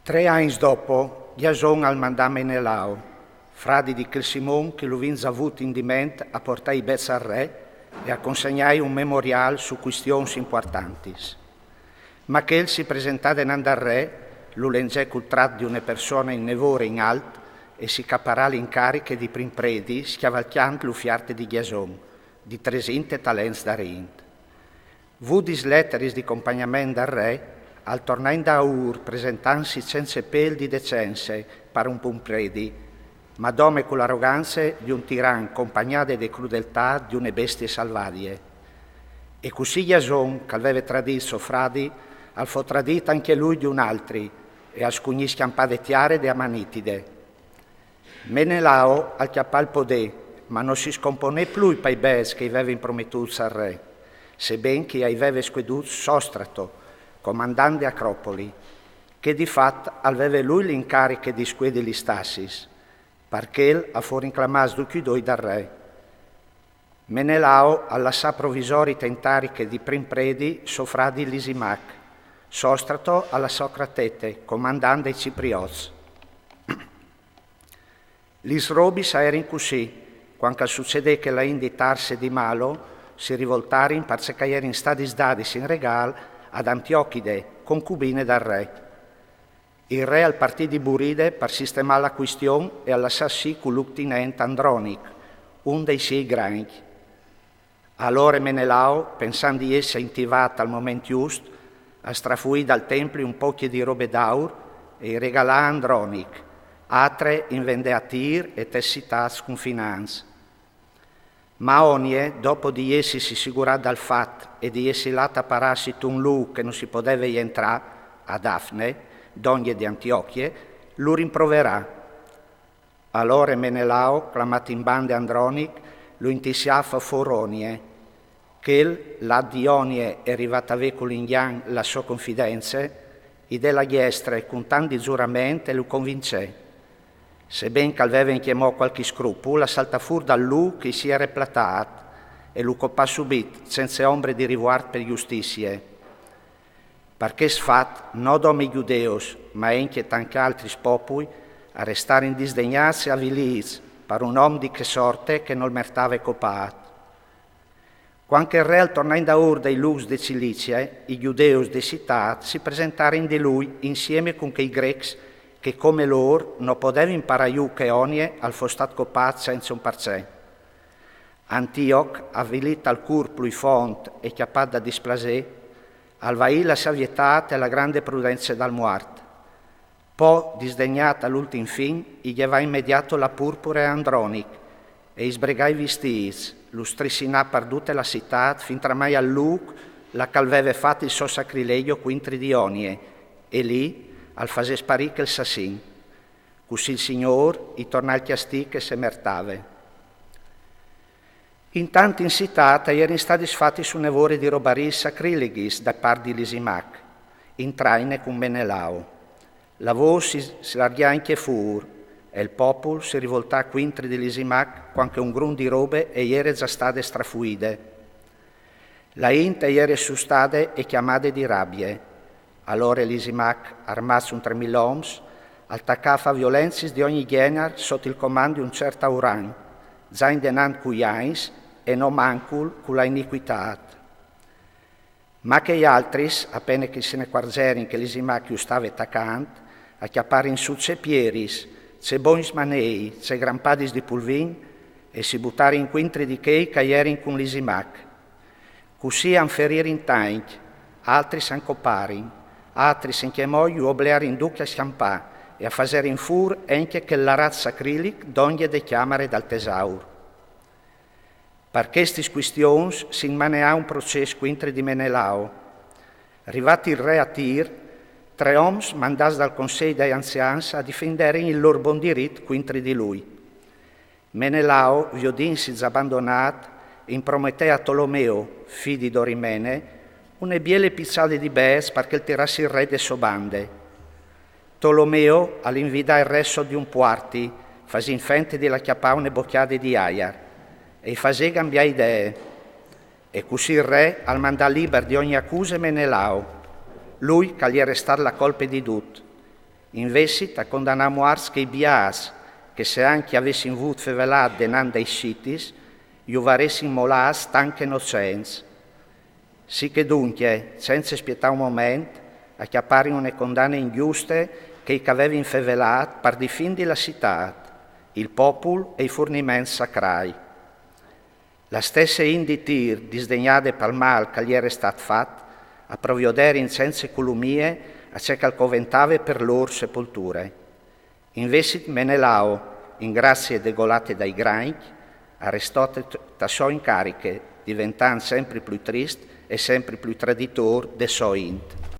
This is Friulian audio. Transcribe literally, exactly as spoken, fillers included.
Tre agns dopo, Jason al mandà Menelao, fradi di chel Simon che lu vin za vût indiment, a puartâ i bêçs al re e a consegnâi un memoriâl su cuistions impuartantis. Ma chel si presentà denant dal re, lu lengè cul trat di une persone in nevôr e in alt e si caparà l'incariche di prin predi, scjavalcjant l'ufierte di Jason, di tresinte talents d'arint. Vûdis leteris di compagnament dal re, al tornà indaûr presentantsi cence pêl di decence par un prin predi, ma dome cu l'arogance di un tiran compagnade de crudeltât di une bestie salvadie. E cussì Jason, che al veve tradît so fradi, al fo tradît ancje lui di un altri e al scugnì scjampâ de tiare de Amanitide. Menelao al cjapà il podê, ma no si scomponè plui pai bêçs che i veve imprometûts al re, seben che i ai veve scuedût Sostrato, comandant de Acropoli, che di fat al veve lui l'incariche di scuedi lis tassis. Par chel a forin clamâts ducj i doi dal re. Menelao al lassà provisori te incariche di prin predi so fradi Lisimac. Sostrato al lassà Cratete, comandant dai Cipriots. Lis robis a jerin cussì: cuant che al sucedè che la int di Tarse e di Malo si rivoltarin parcè che a jerin stadis dadis in regâl ad Antiochide, concubine dal re. Il re al partì di Buride par sistemâ la cuistion e al lassà sì cul lutinent Andronic, un dai siei grancj. Alore Menelao, pensant di jessi intivât al moment just, al strafuì dal templi un pocje di robe d'aur e i regalà a Andronic, altre i 'nd vendè a Tir e tes citâts cunfinants. Ma Onie, dopo di jessisi sigurât dal fat e di jessi lât a parâsi tun lûc che no si podeve jentrâ, a Dafne, dongje di Antiochie, lu rimproverà. Alore Menelao, clamât in bande Andronic, lu intissià a fâ fûr Onie. Chel, lât di Onie e rivât a vê cul ingjant la sô confidence, i dè la gjestre cun tant di zurament e lu convincè. Seben che al veve ancjemò cualchi scrupul, al saltà fûr dal lûc che i si jere platât e lu copà subit, cence ombre di rivuart par justizie. Par chest fat, no dome i gjudeus, ma ancje tancj altris popui, a restarin disdegnâts e avilîts par un om di chê sorte che nol mertave copât. Cuant che il re al tornà indaûr dai lûcs de Cilicie, i gjudeus de citât si presentarin di lui insiemi cun chei grecs che, come lôr, no podevin parâ jù che Onie al fos stât copât cence un parcè. Antioc, avilît tal cûr plui font e cjapât da displasê, al vaì la savietât e la grande prudence dal muart. Po, disdegnât al ultin fin, i gjevà inmediato la purpure a Andronic e i sbregà i vistîts, lu strissinà par dute la citât fintremai al lûc là che al veve fat il so sacrilegjo cuintri di Onie, e li al fasè sparî chel sassin. Cussì il Signôr i tornà il cjastì che se mertave. Intant in citât a jerin stadis fatis une vore di robariis sacrilighis da part di Lisimac, in traine cun Menelao. La vôs si, si largjà ancje fûr, e il popul si rivoltà cuintri di Lisimac cuant che un grum di robe e jere za stade strafuide. La int e jere sustade e cjamade di rabie. Alore Lisimac, armât cun tremil oms, al tacà a fâ violencis di ogni gjenar sot il comant di un cert Auran, za indenant cui agns e no mancul cu la inicuitât. Ma chei altris, a pene che si ne cuarzerin che Lisimac ju stave tacant, a cjaparin sù ce pieris, ce bogns manei, ce grampadis di pulvin, e si butarin cuintri di chei che a jerin cun Lisimac. Cussì an feririn tancj, altris an coparin, altris ancjemò ju oblearin ducj a scjampâ e a faserin fûr ancje chel larat sacrilich dongje de cjamare dal tesaur. Par chestis cuistions si inmaneà un procès cuintri di Menelao. Rivât il re a Tir, tre oms mandâts dal consei dai anzians a difenderin il lôr bon dirit cuintri di lui. Menelao, viodintsi za bandonât, imprometè a Tolomeo, fi di Dorimene, une biele piçade di bêçs par che al tirassi il re de sô bande. Tolomeo al invidà il re sot di un puarti, fasint fente di lâ a cjapâ une bocjade di aiar, e i fasè gambiâ idee. E cussì il re al mandà libar di ogni acuse Menelao, lui che al jere stât la colpe di dut. Invezit a condanâ a muarts chei biâts che, se ancje a vessin vût fevelât denant dai scitis, ju varessin molâts tant che nocents. Sì che duncje, cence spietâ un moment, a cjaparin une condane injuste chei che a vevin fevelât par difindi la citât, il popul e i furniments sacrâi. La stesse int di Tîr, disdegnade pal mâl che al jere stât fat, a provioderin cence culumie a ce che al coventave par lôr sepolture. Invezit Menelao, in gracie de Golat e dai Grancj, al restò te, te sô incariche, diventant sempri plui trist e sempri plui traditôr de sô int.